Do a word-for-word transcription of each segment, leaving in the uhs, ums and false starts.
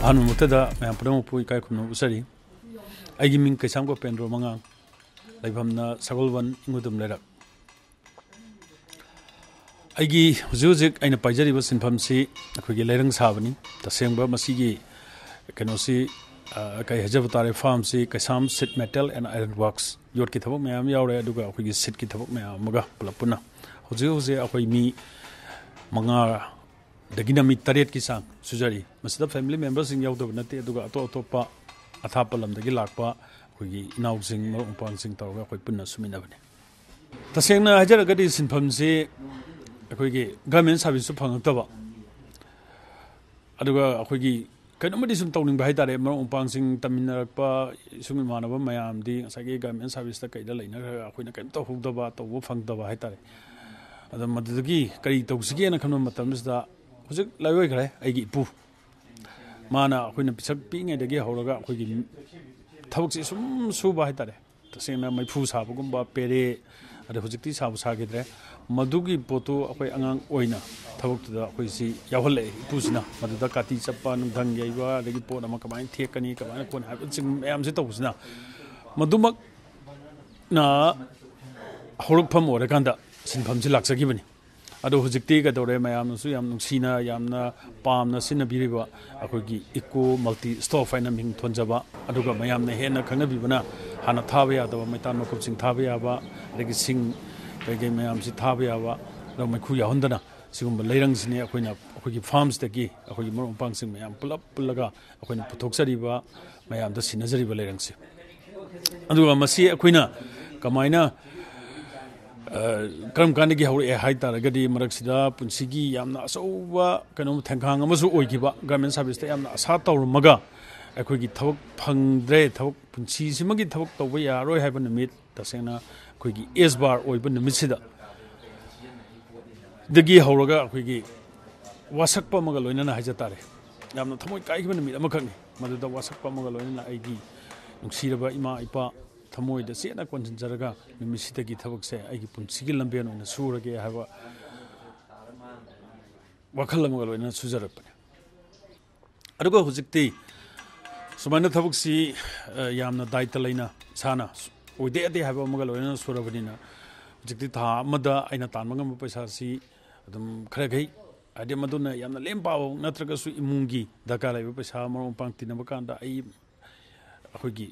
ꯑꯍꯥꯟꯕꯃꯛꯇꯗ ꯃꯌꯥꯝ ꯄꯨꯝꯅꯃꯛꯄꯨ ꯏꯀꯥꯏ ꯈꯨꯝꯅꯕ ꯎꯠꯆꯔꯤ꯫ ꯑꯩꯒꯤ ꯃꯤꯡ ꯀꯩꯁꯥꯝ ꯒꯣꯄꯦꯟꯗ꯭ꯔꯣ ꯃꯉꯥꯡ, ꯂꯩꯐꯝꯅ ꯁꯒꯣꯜꯕꯟ, ꯏꯪꯒꯨꯗꯨꯝ ꯂꯩꯔꯛ꯫ ꯑꯩꯒꯤ ꯍꯧꯖꯤꯛ ꯍꯧꯖꯤꯛ ꯑꯩꯅ ꯄꯥꯏꯖꯔꯤꯕ ꯁꯤꯟꯐꯝꯁꯤ ꯑꯩꯈꯣꯏꯒꯤ ꯂꯩꯔꯪ ꯁꯥꯕꯅꯤ꯫ ꯇꯁꯦꯡꯕ ꯃꯁꯤꯒꯤ ꯀꯩꯅꯣꯁꯤ, ꯑ, ꯀꯩ ꯍꯥꯏꯖꯕ ꯇꯥꯔꯦ, ꯐꯥꯔꯝꯁꯤ ꯀꯩꯁꯥꯝ ꯁꯤꯠ ꯃꯦꯇꯦꯜ ꯑꯦꯟ ꯑꯥꯏꯔꯟ ꯋꯥꯔꯛꯁ, ꯌꯣꯠꯀꯤ ꯊꯕꯛ ꯃꯌꯥꯝ ꯌꯥꯎꯔꯦ, ꯑꯗꯨꯒ ꯑꯩꯈꯣꯏꯒꯤ ꯁꯤꯠꯀꯤ ꯊꯕꯛ ꯃꯌꯥꯝ ꯑꯃꯒ ꯄꯨꯂꯞ ꯄꯨꯟꯅ ꯍꯧꯖꯤꯛ ꯍꯧꯖꯤꯛ ꯑꯩꯈꯣꯏ ꯃꯤ ꯃꯉꯥ ꯗꯒꯤꯅ ꯃꯤ ꯇꯔꯦꯠꯀꯤ ꯆꯥꯡ ꯁꯨꯖꯔꯤ꯫ ꯃꯁꯤꯗ ꯐꯦꯃꯤꯂꯤ ꯃꯦꯝꯕꯔꯁꯤꯡ ꯌꯥꯎꯗꯕ ꯅꯠꯇꯦ, ꯑꯗꯨꯒ ꯑꯇꯣꯞ ꯑꯇꯣꯞꯄ ꯑꯊꯥꯞꯄ ꯂꯝꯗꯒꯤ ꯂꯥꯛꯄ ꯑꯩꯈꯣꯏꯒꯤ ꯏꯅꯥꯎꯁꯤꯡ, ꯃꯔꯨꯞ ꯃꯄꯥꯡꯁꯤꯡ ꯇꯧꯔꯒ ꯑꯩꯈꯣꯏ ꯄꯨꯟꯅ ꯁꯨꯃꯤꯟꯅꯕꯅꯤ꯫ ꯇꯁꯦꯡꯅ ꯍꯥꯏꯖꯔꯒꯗꯤ ꯁꯤꯟꯐꯝꯁꯤ ꯑꯩꯈꯣꯏꯒꯤ ꯒꯔꯃꯦꯟ ꯁꯥꯔꯚꯤꯁꯁꯨ ꯐꯪꯉꯛꯇꯕ, ꯑꯗꯨꯒ ꯑꯩꯈꯣꯏꯒꯤ ꯀꯩꯅꯣꯝꯃꯗꯤ ꯁꯨꯝ ꯇꯧꯅꯤꯡꯕ ꯍꯥꯏꯇꯥꯔꯦ꯫ ꯃꯔꯨꯞ ꯃꯄꯥꯡꯁꯤꯡ ꯇꯝꯃꯤꯟꯅꯔꯛꯄ ꯏꯁꯨꯡ ꯏꯃꯥꯟꯅꯕ ꯃꯌꯥꯝꯗꯤ ꯉꯁꯥꯏꯒꯤ ꯒꯔꯃꯦꯟ ꯁꯥꯔꯚꯤꯁꯇ ꯀꯩꯗ ꯂꯩꯅꯈ꯭ꯔꯒ ꯑꯩꯈꯣꯏꯅ ꯀꯩꯝ ꯇꯧꯍꯧꯗꯕ, ꯇꯧꯕ ꯐꯪꯗꯕ ꯍꯥꯏꯇꯥꯔꯦ꯫ ꯑꯗꯣ ꯃꯗꯨꯗꯒꯤ ꯀꯔꯤ ꯇꯧꯁꯤꯒꯦꯅ ꯈꯟꯕ ꯃꯇꯝꯁꯤꯗ ꯍꯧꯖꯤꯛ ꯂꯥꯏꯑꯣꯏꯈ꯭ꯔꯦ ꯑꯩꯒꯤ ꯏꯄꯨ꯫ ꯃꯥꯅ ꯑꯩꯈꯣꯏꯅ ꯄꯤꯁꯛ ꯄꯤꯛꯏꯉꯩꯗꯒꯤ ꯍꯧꯔꯒ ꯑꯩꯈꯣꯏꯒꯤ ꯊꯕꯛꯁꯤ ꯁꯨꯝ ꯁꯨꯕ ꯍꯥꯏꯇꯥꯔꯦ꯫ ꯇꯁꯦꯡꯅ ꯃꯩꯐꯨ ꯁꯥꯕꯒꯨꯝꯕ, ꯄꯦꯔꯦ, ꯑꯗꯩ ꯍꯧꯖꯤꯛꯇꯤ ꯁꯥꯕꯨ ꯁꯥꯈꯤꯗ꯭ꯔꯦ꯫ ꯃꯗꯨꯒꯤ ꯄꯣꯠꯇꯨ ꯑꯩꯈꯣꯏ ꯑꯉꯥꯡ ꯑꯣꯏꯅ ꯊꯕꯛꯇꯨꯗ ꯑꯩꯈꯣꯏꯁꯤ ꯌꯥꯎꯍꯜꯂꯛꯑꯦ ꯏꯄꯨꯁꯤꯅ꯫ ꯃꯗꯨꯗ ꯀꯥꯇꯤ ꯆꯞꯄ, ꯅꯨꯡꯙꯪ ꯌꯩꯕ, ꯑꯗꯒꯤ ꯄꯣꯠ ꯑꯃ ꯀꯃꯥꯏꯅ ꯊꯦꯛꯀꯅꯤ, ꯀꯃꯥꯏꯅ ꯈꯣꯠꯅꯤ ꯍꯥꯏꯕꯅꯆꯤꯡꯕ ꯃꯌꯥꯝꯁꯦ ꯇꯧꯕꯁꯤꯅ, ꯃꯗꯨꯃꯛꯅ ꯍꯧꯔꯛꯐꯝ ꯑꯣꯏꯔꯀꯥꯟꯗ ꯁꯤꯟꯐꯝꯁꯤ ꯂꯥꯛꯆꯈꯤꯕꯅꯤ꯫ ꯑꯗꯣ ꯍꯧꯖꯤꯛꯇꯤ ꯀꯩꯗꯧꯔꯦ, ꯃꯌꯥꯝꯅꯁꯨ ꯌꯥꯝ ꯅꯨꯡꯁꯤꯅ, ꯌꯥꯝꯅ ꯄꯥꯝꯅ ꯁꯤꯖꯤꯟꯅꯕꯤꯔꯤꯕ ꯑꯩꯈꯣꯏꯒꯤ ꯏꯀꯣ ꯃꯜꯇꯤ ꯁ꯭ꯇꯣꯞ ꯍꯥꯏꯅ ꯃꯤꯡ ꯊꯣꯟꯖꯕ, ꯑꯗꯨꯒ ꯃꯌꯥꯝꯅ ꯍꯦꯟꯅ ꯈꯪꯅꯕꯤꯕꯅ ꯍꯥꯟꯅ ꯊꯥꯕ ꯌꯥꯗꯕ ꯃꯩꯇꯥꯟ ꯃꯀꯨꯞꯁꯤꯡ ꯊꯥꯕ ꯌꯥꯕ, ꯑꯗꯒꯤ ꯁꯤꯡ ꯀꯩꯀꯩ ꯃꯌꯥꯝꯁꯤ ꯊꯥꯕ ꯌꯥꯕ, ꯑꯗꯨꯒ ꯃꯩꯈꯨ ꯌꯥꯎꯍꯟꯗꯅ ꯁꯤꯒꯨꯝꯕ ꯂꯩꯔꯪꯁꯤꯅꯤ ꯑꯩꯈꯣꯏꯅ ꯑꯩꯈꯣꯏꯒꯤ ꯐꯥꯔꯝꯁꯤꯗꯒꯤ ꯑꯩꯈꯣꯏꯒꯤ ꯃꯔꯨꯞ ꯃꯄꯥꯡꯁꯤꯡ ꯃꯌꯥꯝ ꯄꯨꯂꯞ ꯄꯨꯜꯂꯒ ꯑꯩꯈꯣꯏꯅ ꯄꯨꯊꯣꯛꯆꯔꯤꯕ, ꯃꯌꯥꯝꯗ ꯁꯤꯟꯅꯖꯔꯤꯕ ꯂꯩꯔꯪꯁꯦ꯫ ꯑꯗꯨꯒ ꯃꯁꯤ ꯑꯩꯈꯣꯏꯅ ꯀꯃꯥꯏꯅ, ꯑ, ꯀꯔꯝ ꯀꯥꯟꯗꯒꯤ ꯍꯧꯔꯛꯑꯦ ꯍꯥꯏ ꯇꯥꯔꯒꯗꯤ, ꯃꯔꯛꯁꯤꯗ ꯄꯨꯟꯁꯤꯒꯤ ꯌꯥꯝꯅ ꯑꯆꯧꯕ ꯀꯩꯅꯣ ꯊꯦꯡꯈꯥꯡ ꯑꯃꯁꯨ ꯑꯣꯏꯈꯤꯕ, ꯒꯚꯔꯟꯃꯦꯟ ꯁꯥꯔꯚꯤꯁꯇ ꯌꯥꯝꯅ ꯑꯁꯥ ꯇꯧꯔꯝꯃꯒ ꯑꯩꯈꯣꯏꯒꯤ ꯊꯕꯛ ꯐꯪꯗ꯭ꯔꯦ, ꯊꯕꯛ, ꯄꯨꯟꯁꯤꯁꯤꯃꯒꯤ ꯊꯕꯛ ꯇꯧꯕ ꯌꯥꯔꯔꯣꯏ ꯍꯥꯏꯕ ꯅꯨꯃꯤꯠ, ꯇꯁꯦꯡꯅ ꯑꯩꯈꯣꯏꯒꯤ ꯑꯦꯖ ꯕꯥꯔ ꯑꯣꯏꯕ ꯅꯨꯃꯤꯠꯁꯤꯗ ꯗꯒꯤ ꯍꯧꯔꯒ ꯑꯩꯈꯣꯏꯒꯤ ꯋꯥꯁꯛꯄ ꯑꯃꯒ ꯂꯣꯏꯅꯅ ꯍꯥꯏꯖ ꯇꯥꯔꯦ, ꯌꯥꯝꯅ ꯊꯃꯣꯏ ꯀꯥꯏꯈꯤꯕ ꯅꯨꯃꯤꯠ ꯑꯃꯈꯛꯅꯤ꯫ ꯃꯗꯨꯗ ꯋꯥꯁꯛꯄ ꯑꯃꯒ ꯂꯣꯏꯅꯅ ꯑꯩꯒꯤ ꯅꯨꯡꯁꯤꯔꯕ ꯏꯃꯥ ꯏꯄꯥ ꯊꯃꯣꯏꯗ ꯆꯦꯠꯅ ꯀꯣꯟꯁꯤꯟꯖꯔꯒ ꯅꯨꯃꯤꯠꯁꯤꯗꯒꯤ ꯊꯕꯛꯁꯦ ꯑꯩꯒꯤ ꯄꯨꯟꯁꯤꯒꯤ ꯂꯝꯕꯦꯟ ꯑꯣꯏꯅ ꯁꯨꯔꯒꯦ ꯍꯥꯏꯕ ꯋꯥꯈꯜ ꯑꯃꯒ ꯂꯣꯏꯅꯅ ꯁꯨꯖꯔꯛꯄꯅꯤ꯫ ꯑꯗꯨꯒ ꯍꯧꯖꯤꯛꯇꯤ ꯁꯨꯃꯥꯏꯅ ꯊꯕꯛꯁꯤ, ꯑ, ꯌꯥꯝꯅ ꯗꯥꯏꯇ ꯂꯩꯅ ꯏꯁꯥꯅ ꯑꯣꯏꯗ ꯌꯥꯗꯦ ꯍꯥꯏꯕ ꯑꯃꯒ ꯂꯣꯏꯅꯅ ꯁꯨꯔꯕꯅꯤꯅ, ꯍꯧꯖꯤꯛꯇꯤ ꯊꯥ ꯑꯃꯗ ꯑꯩꯅ ꯇꯥꯟꯕ ꯉꯝꯕ ꯄꯩꯁꯥꯁꯤ ꯑꯗꯨꯝ ꯈꯔꯈꯩ, ꯍꯥꯏꯗꯤ ꯃꯗꯨꯅ ꯌꯥꯝꯅ ꯂꯦꯝ ꯄꯥꯕ ꯅꯠꯇ꯭ꯔꯒꯁꯨ, ꯏꯃꯨꯡꯒꯤ ꯗꯔꯀꯥꯔ ꯂꯩꯕ ꯄꯩꯁꯥ, ꯃꯔꯨꯞ ꯃꯄꯥꯡ ꯇꯤꯟꯅꯕ ꯀꯥꯟꯗ ꯑꯩ, ꯑꯩꯈꯣꯏꯒꯤ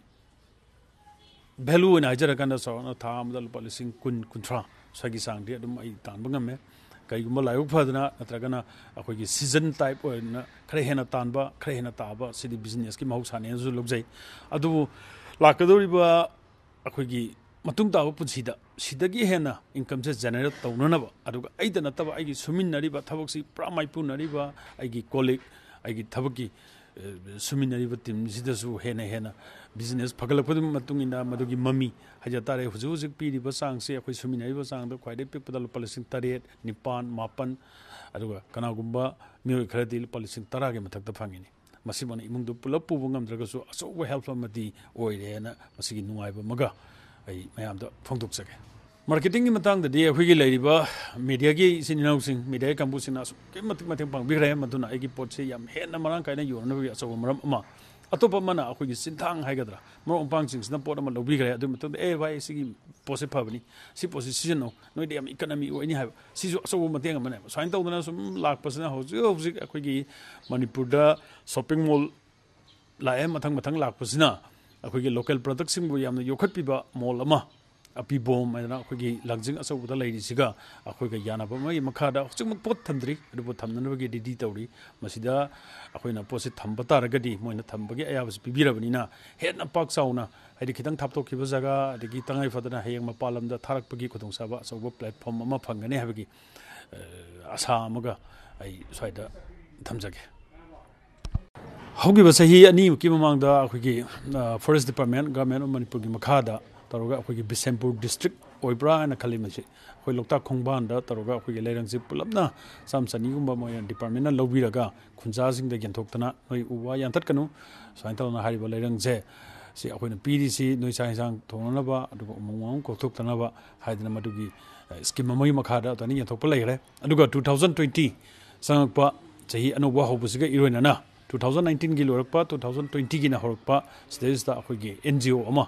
ꯚꯦꯂꯨ ꯑꯣꯏꯅ ꯍꯥꯏꯖꯔꯀꯥꯟꯗ, ꯆꯥꯎꯔꯥꯛꯅ ꯊꯥ ꯑꯃꯗ ꯂꯨꯄꯥ ꯂꯤꯁꯤꯡ ꯀꯨꯟ, ꯀꯨꯟꯊ꯭ꯔꯥ ꯁ꯭ꯋꯥꯏꯒꯤ ꯆꯥꯡꯗꯤ ꯑꯗꯨꯝ ꯑꯩ ꯇꯥꯟꯕ ꯉꯝꯃꯦ꯫ ꯀꯔꯤꯒꯨꯝꯕ ꯂꯥꯏꯕꯛ ꯐꯗꯅ, ꯅꯠꯇ꯭ꯔꯒꯅ ꯑꯩꯈꯣꯏꯒꯤ ꯁꯤꯖꯟ ꯇꯥꯏꯞ ꯑꯣꯏꯅ ꯈꯔ ꯍꯦꯟꯅ ꯇꯥꯟꯕ, ꯈꯔ ꯍꯦꯟꯅ ꯇꯥꯕ, ꯁꯤꯗꯤ ꯕꯤꯖꯤꯅꯦꯁꯀꯤ ꯃꯍꯧꯁꯥꯅꯦꯅꯁꯨ ꯂꯧꯖꯩ꯫ ꯑꯗꯨꯕꯨ ꯂꯥꯛꯀꯗꯧꯔꯤꯕ ꯑꯩꯈꯣꯏꯒꯤ ꯃꯇꯨꯡ ꯇꯥꯕ ꯄꯨꯟꯁꯤꯗ ꯁꯤꯗꯒꯤ ꯍꯦꯟꯅ ꯏꯟꯀꯝꯁꯦ ꯖꯦꯅꯦꯔꯦꯠ ꯇꯧꯅꯅꯕ, ꯑꯗꯨꯒ ꯑꯩꯗ ꯅꯠꯇꯕ ꯑꯩꯒꯤ ꯁꯨꯃꯤꯟꯅꯔꯤꯕ, ꯊꯕꯛꯁꯤ ꯄꯨꯔꯥ ꯃꯥꯏꯄꯨꯅꯔꯤꯕ ꯑꯩꯒꯤ ꯀꯣꯂꯤꯛ, ꯑꯩꯒꯤ ꯊꯕꯛꯀꯤ, ꯑ, ꯁꯨꯃꯤꯟꯅꯔꯤꯕ ꯇꯤꯝꯁꯤꯗꯁꯨ ꯍꯦꯟꯅ ꯍꯦꯟꯅ ꯕꯤꯖꯤꯅꯦꯁ ꯐꯒꯠꯂꯛꯄꯒꯤ ꯃꯇꯨꯡ ꯏꯟꯅ ꯃꯗꯨꯒꯤ ꯃꯃꯤ ꯍꯥꯏꯖ ꯇꯥꯔꯦ꯫ ꯍꯧꯖꯤꯛ ꯍꯧꯖꯤꯛ ꯄꯤꯔꯤꯕ ꯆꯥꯡꯁꯦ ꯑꯩꯈꯣꯏ ꯁꯨꯃꯤꯟꯅꯔꯤꯕ ꯆꯥꯡꯗ ꯈ꯭ꯋꯥꯏꯗꯒꯤ ꯄꯤꯛꯄꯗ ꯂꯨꯄꯥ ꯂꯤꯁꯤꯡ ꯇꯔꯦꯠ, ꯅꯤꯄꯥꯟ, ꯃꯥꯄꯟ, ꯑꯗꯨꯒ ꯀꯅꯥꯒꯨꯝꯕ ꯃꯤꯑꯣꯏ ꯈꯔꯗꯤ ꯂꯨꯄꯥ ꯂꯤꯁꯤꯡ ꯇꯔꯥꯒꯤ ꯃꯊꯛꯇ ꯐꯪꯉꯤꯅꯤ꯫ ꯃꯁꯤꯃꯛꯅ ꯏꯃꯨꯡꯗꯨ ꯄꯨꯂꯞ ꯄꯨꯕ ꯉꯝꯗ꯭ꯔꯒꯁꯨ ꯑꯆꯧꯕ ꯍꯦꯜꯞ ꯑꯃꯗꯤ ꯑꯣꯏꯔꯦꯅ ꯃꯁꯤꯒꯤ ꯅꯨꯡꯉꯥꯏꯕ ꯑꯃꯒ ꯑꯩ ꯃꯌꯥꯝꯗ ꯐꯣꯡꯗꯣꯛꯆꯒꯦ꯫ ꯃꯥꯔꯀꯦꯇꯤꯡꯒꯤ ꯃꯇꯥꯡꯗꯗꯤ ꯑꯩꯈꯣꯏꯒꯤ ꯂꯩꯔꯤꯕ ꯃꯦꯗꯤꯌꯥꯒꯤ ꯏꯆꯤꯟ ꯏꯅꯥꯎꯁꯤꯡ, ꯃꯦꯗꯤꯌꯥꯒꯤ ꯀꯥꯡꯕꯨꯁꯤꯡꯅ ꯑꯁꯨꯛꯀꯤ ꯃꯇꯤꯛ ꯃꯇꯦꯡ ꯄꯥꯡꯕꯤꯈ꯭ꯔꯦ꯫ ꯃꯗꯨꯅ ꯑꯩꯒꯤ ꯄꯣꯠꯁꯤ ꯌꯥꯝ ꯍꯦꯟꯅ ꯃꯔꯥꯡ ꯀꯥꯏꯅ ꯌꯣꯟꯅꯕꯒꯤ ꯑꯆꯧꯕ ꯃꯔꯝ ꯑꯃ꯫ ꯑꯇꯣꯞꯄ ꯑꯃꯅ ꯑꯩꯈꯣꯏꯒꯤ ꯆꯤꯟꯊꯥꯡ ꯍꯥꯏꯒꯗ꯭ꯔꯥ, ꯃꯔꯨꯞ ꯃꯄꯥꯡꯁꯤꯡꯁꯤꯅ ꯄꯣꯠ ꯑꯃ ꯂꯧꯕꯤꯈ꯭ꯔꯦ, ꯑꯗꯨꯒꯤ ꯃꯇꯨꯡꯗ, "ꯑꯦ ꯚꯥꯏ, ꯁꯤꯒꯤ ꯄꯣꯠꯁꯦ ꯐꯕꯅꯤ, ꯁꯤ ꯄꯣꯠꯁꯤ ꯁꯤꯖꯤꯟꯅꯧ, ꯅꯣꯏꯗ ꯌꯥꯝ ꯏꯀꯅꯃꯤ ꯑꯣꯏꯅꯤ" ꯍꯥꯏꯕ, ꯁꯤꯁꯨ ꯑꯆꯧꯕ ꯃꯇꯦꯡ ꯑꯃꯅꯦꯕ꯫ ꯁꯨꯃꯥꯏꯅ ꯇꯧꯗꯅ ꯁꯨꯝ ꯂꯥꯛꯄꯁꯤꯅ ꯍꯧꯖꯤꯛ ꯍꯧꯖꯤꯛ ꯑꯩꯈꯣꯏꯒꯤ ꯃꯅꯤꯄꯨꯔꯗ ꯁꯣꯞꯄꯤꯡ ꯃꯣꯜ ꯂꯥꯛꯑꯦ, ꯃꯊꯪ ꯃꯊꯪ ꯂꯥꯛꯄꯁꯤꯅ ꯑꯩꯈꯣꯏꯒꯤ ꯂꯣꯀꯦꯜ ꯄ꯭ꯔꯗꯛꯁꯤꯡꯕꯨ ꯌꯥꯝꯅ ꯌꯣꯛꯈꯠꯄꯤꯕ ꯃꯣꯜ ꯑꯃ, ꯑꯄꯤꯕꯣꯝ ꯍꯥꯏꯗꯅ ꯑꯩꯈꯣꯏꯒꯤ ꯂꯥꯡꯖꯤꯡ ꯑꯆꯧꯕꯗ ꯂꯩꯔꯤꯁꯤꯒ ꯑꯩꯈꯣꯏꯒ ꯌꯥꯅꯕ ꯑꯃꯒꯤ ꯃꯈꯥꯗ ꯍꯧꯖꯤꯛꯃꯛ ꯄꯣꯠ ꯊꯝꯗ꯭ꯔꯤ, ꯑꯗꯨꯕꯨ ꯊꯝꯅꯅꯕꯒꯤ ꯔꯦꯗꯤ ꯇꯧꯔꯤ꯫ ꯃꯁꯤꯗ ꯑꯩꯈꯣꯏꯅ ꯄꯣꯠꯁꯤ ꯊꯝꯕ ꯇꯥꯔꯒꯗꯤ ꯃꯣꯏꯅ ꯊꯝꯕꯒꯤ ꯑꯌꯥꯕꯁꯤ ꯄꯤꯕꯤꯔꯕꯅꯤꯅ ꯍꯦꯟꯅ ꯄꯥꯛ ꯆꯥꯎꯅ, ꯍꯥꯏꯗꯤ ꯈꯤꯇꯪ ꯊꯥꯞꯇꯣꯛꯈꯤꯕ ꯖꯒꯥ, ꯑꯗꯒꯤ ꯇꯉꯥꯏ ꯐꯗꯅ ꯍꯌꯦꯡ ꯃꯄꯥꯟ ꯂꯝꯗ ꯊꯥꯔꯛꯄꯒꯤ ꯈꯨꯗꯣꯡꯆꯥꯕ ꯑꯆꯧꯕ ꯄ꯭ꯂꯦꯠꯐꯣꯝ ꯑꯃ ꯐꯪꯒꯅꯤ ꯍꯥꯏꯕꯒꯤ, ꯑ, ꯑꯁꯥ ꯑꯃꯒ ꯑꯩ ꯁ꯭ꯋꯥꯏꯗ ꯊꯝꯖꯒꯦ꯫ ꯍꯧꯈꯤꯕ ꯆꯍꯤ ꯑꯅꯤꯃꯨꯛꯀꯤ ꯃꯃꯥꯡꯗ ꯑꯩꯈꯣꯏꯒꯤ, ꯑ, ꯐꯣꯔꯦꯁ ꯗꯤꯄꯥꯔꯠꯃꯦꯟ, ꯒꯚꯔꯟꯃꯦꯟ ꯑꯣꯐ ꯃꯅꯤꯄꯨꯔꯒꯤ ꯃꯈꯥꯗ ꯇꯧꯔꯒ ꯑꯩꯈꯣꯏꯒꯤ ꯕꯤꯁꯦꯝꯄꯨꯔ ꯗꯤꯁꯇ꯭ꯔꯤꯛ ꯑꯣꯏꯕ꯭ꯔꯥ ꯍꯥꯏꯅ ꯈꯜꯂꯤ꯫ ꯃꯁꯤ ꯑꯩꯈꯣꯏ ꯂꯣꯛꯇꯥꯛ ꯈꯣꯡꯕꯥꯟꯗ ꯇꯧꯔꯒ ꯑꯩꯈꯣꯏꯒꯤ ꯂꯩꯔꯪꯁꯤ ꯄꯨꯂꯞꯅ ꯆꯥꯝ ꯆꯅꯤꯒꯨꯝꯕ ꯃꯣꯏꯅ ꯗꯤꯄꯥꯔꯠꯃꯦꯟꯅ ꯂꯧꯕꯤꯔꯒ ꯈꯨꯟꯖꯥꯁꯤꯡꯗ ꯌꯦꯟꯊꯣꯛꯇꯅ, "ꯅꯣꯏ ꯎ ꯋꯥ ꯌꯥꯟꯊꯠꯀꯅꯨ, ꯁꯨꯃꯥꯏꯅ ꯇꯧꯗꯅ ꯍꯥꯏꯔꯤꯕ ꯂꯩꯔꯪꯁꯦ, ꯁꯤ ꯑꯩꯈꯣꯏꯅ ꯄꯤꯔꯤꯁꯤ ꯅꯣꯏ ꯆꯥꯛ ꯌꯦꯟꯁꯥꯡ ꯊꯣꯡꯅꯅꯕ, ꯑꯗꯨꯒ ꯎꯃꯪ ꯋꯥꯃꯪ ꯀꯣꯛꯊꯣꯛꯇꯅꯕ" ꯍꯥꯏꯗꯅ ꯃꯗꯨꯒꯤ, ꯑ, ꯁ꯭ꯀꯤꯝ ꯑꯃꯒꯤ ꯃꯈꯥꯗ ꯑꯗꯨꯃꯥꯏꯅ ꯌꯦꯟꯊꯣꯛꯄ ꯂꯩꯈ꯭ꯔꯦ꯫ ꯑꯗꯨꯒ ꯇꯨ ꯊꯥꯎꯖꯟ ꯇ꯭ꯋꯦꯟꯇꯤ ꯆꯪꯉꯛꯄ ꯆꯍꯤ ꯑꯅꯧꯕ ꯍꯧꯕꯁꯤꯒ ꯏꯔꯣꯏꯅꯅ ꯇꯨ ꯊꯥꯎꯖꯟ ꯅꯥꯏꯟꯇꯤꯟꯒꯤ ꯂꯣꯏꯔꯛꯄ, ꯇꯨ ꯊꯥꯎꯖꯟ ꯇ꯭ꯋꯦꯟꯇꯤꯒꯤꯅ ꯍꯧꯔꯛꯄ ꯁꯤꯗꯩꯁꯤꯗ ꯑꯩꯈꯣꯏꯒꯤ ꯑꯦꯟ ꯖꯤ ꯑꯣ ꯑꯃ,